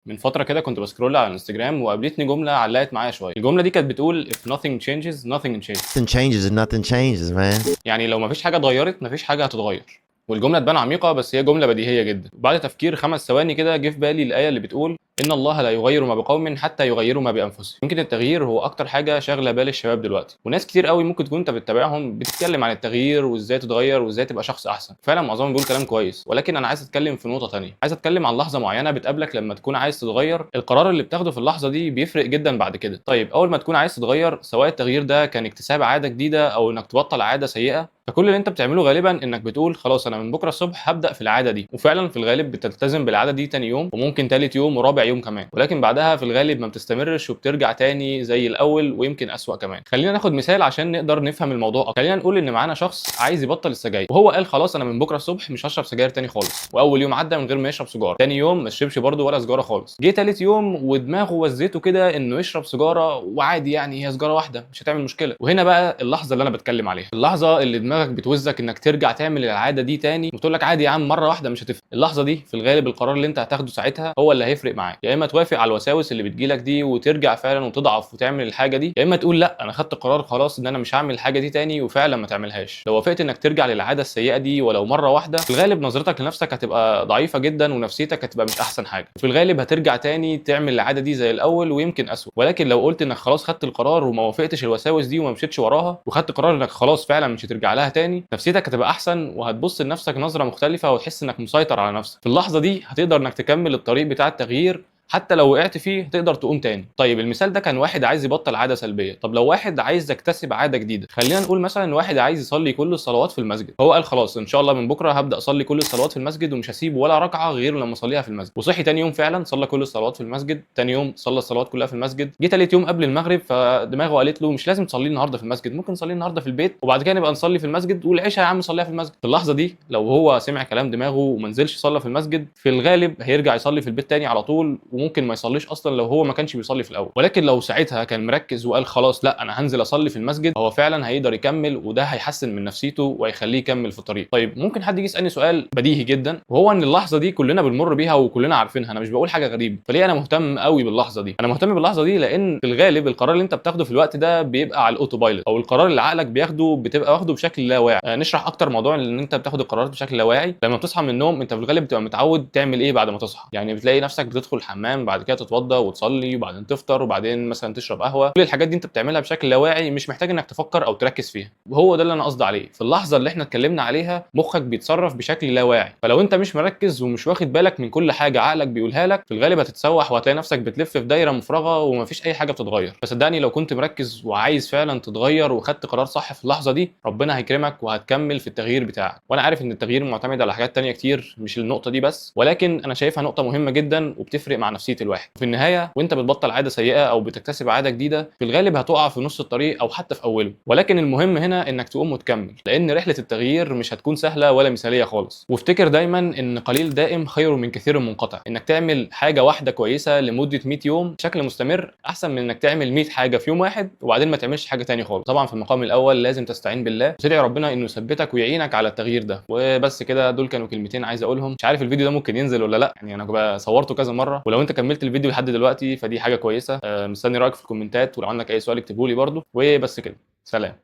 من فترة كده كنت ب scroll على الانستجرام وقابلتني جملة علقت معايا شويه. الجملة دي كانت بتقول if nothing changes nothing changes. Nothing changes and nothing changes, man. يعني لو مفيش حاجة اتغيرت مفيش حاجة هتتغير. والجملة تبان عميقة بس هي جملة بديهية جدا. بعد تفكير 5 ثواني كده جه في بالي الايه اللي بتقول ان الله لا يغير ما بقوم حتى يغيروا ما بانفسهم. يمكن التغيير هو اكتر حاجة شاغله بال الشباب دلوقتي، وناس كتير قوي ممكن تكون انت بتتابعهم بتتكلم عن التغيير وازاي تتغير وازاي تبقى شخص احسن. فعلا معظمهم بيقول كلام كويس، ولكن انا عايز اتكلم في نقطة تانية. عايز اتكلم عن لحظة معينة بتقابلك لما تكون عايز تتغير. القرار اللي بتاخده في اللحظة دي بيفرق جدا بعد كده. طيب اول ما تكون عايز تتغير، سواء التغيير ده كان اكتساب عادة جديدة او انك تبطل عادة سيئه، فكل اللي انت بتعمله غالبا انك بتقول خلاص انا من بكره الصبح هبدا في العادة دي، وفعلا في الغالب بتلتزم بالعادة دي تاني يوم وممكن تالت يوم ورابع يوم كمان، ولكن بعدها في الغالب ما بتستمرش وبترجع تاني زي الاول ويمكن اسوأ كمان. خلينا ناخد مثال عشان نقدر نفهم الموضوع اكتر. خلينا نقول ان معانا شخص عايز يبطل السجاير، وهو قال خلاص انا من بكره الصبح مش هشرب سجاير تاني خالص. واول يوم عدى من غير ما يشرب سيجاره، تاني يوم ما شربش برده ولا سجاره خالص. جه تالت يوم ودماغه وزته كده انه يشرب سيجاره، وعادي يعني هي سجاره واحدة مش هتعمل مشكلة. وهنا بقى اللحظة اللي انا بتكلم عليها، اللحظة اللي دماغك بتوزك انك ترجع تعمل العادة دي تاني وتقول لك عادي يا عم مرة واحدة مش هتفرق. اللحظة دي في الغالب القرار اللي انت هتاخده ساعتها هو اللي هيفرق معاك. يا اما توافق على الوساوس اللي بتجيلك دي وترجع فعلا وتضعف وتعمل الحاجة دي، يا اما تقول لا انا خدت قرار خلاص ان انا مش هعمل الحاجة دي تاني وفعلا ما تعملهاش. لو وافقت انك ترجع للعادة السيئة دي ولو مرة واحدة، في الغالب نظرتك لنفسك هتبقى ضعيفة جدا ونفسيتك هتبقى مش احسن حاجة، وفي الغالب هترجع تاني تعمل العادة دي زي الاول ويمكن اسوء. ولكن لو قلت انك خلاص خدت القرار وما وافقتش الوساوس دي وما مشيتش وراها وخدت قرار انك خلاص فعلا مش هترجع لها تاني، نفسيتك هتبقى احسن وهتبص لنفسك نظره مختلفة وتحس انك مسيطر على نفسك. في اللحظة دي هتقدر انك تكمل الطريق بتاع التغيير، حتى لو وقعت فيه هتقدر تقوم تاني. طيب المثال ده كان واحد عايز يبطل عادة سلبية. طب لو واحد عايز يكتسب عادة جديدة، خلينا نقول مثلا واحد عايز يصلي كل الصلوات في المسجد. هو قال خلاص ان شاء الله من بكره هبدا اصلي كل الصلوات في المسجد ومش هسيب ولا ركعة غير لما اصليها في المسجد. وصحي تاني يوم فعلا صلى كل الصلوات في المسجد، تاني يوم صلى الصلوات كلها في المسجد. جه تالت يوم قبل المغرب فدماغه قالت له مش لازم تصلي النهارده في المسجد، ممكن نصلي النهارده في البيت وبعد كده نبقى نصلي في المسجد، والعشاء يا عم صليها في المسجد. في اللحظة دي لو هو سمع كلام دماغه وما نزلش صلى في المسجد، في الغالب هيرجع يصلي في البيت تاني على طول، وممكن ما يصليش اصلا لو هو ما كانش بيصلي في الاول. ولكن لو ساعتها كان مركز وقال خلاص لا انا هنزل اصلي في المسجد، هو فعلا هيقدر يكمل، وده هيحسن من نفسيته وهيخليه يكمل في الطريق. طيب ممكن حد يجي يسالني سؤال بديهي جدا، وهو ان اللحظة دي كلنا بنمر بيها وكلنا عارفينها، انا مش بقول حاجة غريبة، فليه انا مهتم قوي باللحظة دي؟ انا مهتم باللحظة دي لان في الغالب القرار اللي انت بتاخده في الوقت ده بيبقى على ال autopilot، او القرار اللي عقلك بياخده بتبقى واخده بشكل لا واعي. نشرح اكتر موضوع ان انت بتاخد القرارات بشكل لا واعي. لما بتصحى من النوم انت في الغالب بتبقى متعود تعمل ايه بعد ما تصحى؟ يعني بتلاقي نفسك بتدخل الحمام، بعد كده تتوضى وتصلي، وبعدين تفطر، وبعدين مثلا تشرب قهوة. كل الحاجات دي انت بتعملها بشكل لا واعي، مش محتاج انك تفكر او تركز فيها. وهو ده اللي انا قصدي عليه. في اللحظة اللي احنا اتكلمنا عليها مخك بيتصرف بشكل لا واعي، فلو انت مش مركز ومش واخد بالك من كل حاجة عقلك بيقولها لك، في الغالب هتتسوح وهتلاقي نفسك بتلف في دايرة مفرغة ومفيش اي حاجة بتتغير. فصدقني لو كنت مركز وعايز فعلا تتغير وخدت قرار صح في اللحظة دي، ربنا هيكرمك وهتكمل في التغيير بتاعك. وانا عارف ان التغيير معتمد على حاجات تانية كتير مش النقطة دي بس، ولكن انا شايفها نقطة مهمة جدا وبتفرق مع نفسية الواحد. في النهاية وانت بتبطل عادة سيئه او بتكتسب عادة جديدة، في الغالب هتقع في نص الطريق او حتى في اوله، ولكن المهم هنا انك تقوم وتكمل، لان رحله التغيير مش هتكون سهلة ولا مثاليه خالص. وافتكر دايما ان قليل دائم خير من كثير منقطع. انك تعمل حاجة واحدة كويسة لمدة 100 يوم بشكل مستمر احسن من انك تعمل 100 حاجة في يوم واحد وبعدين ما تعملش حاجة تاني خالص. طبعا في المقام الاول لازم تستعين بالله وتدعي ربنا انه يثبتك ويعينك على التغيير ده. وبس كده، دول كانوا كلمتين عايز اقولهم. مش عارف الفيديو ده ممكن ينزل ولا لا، يعني انا صورته كذا مرة، ولو انت كملت الفيديو لحد دلوقتي فدي حاجة كويسة. مستني رايك في الكومنتات، ولو عندك اي سؤال اكتبه لي برده. وبس كده، سلام.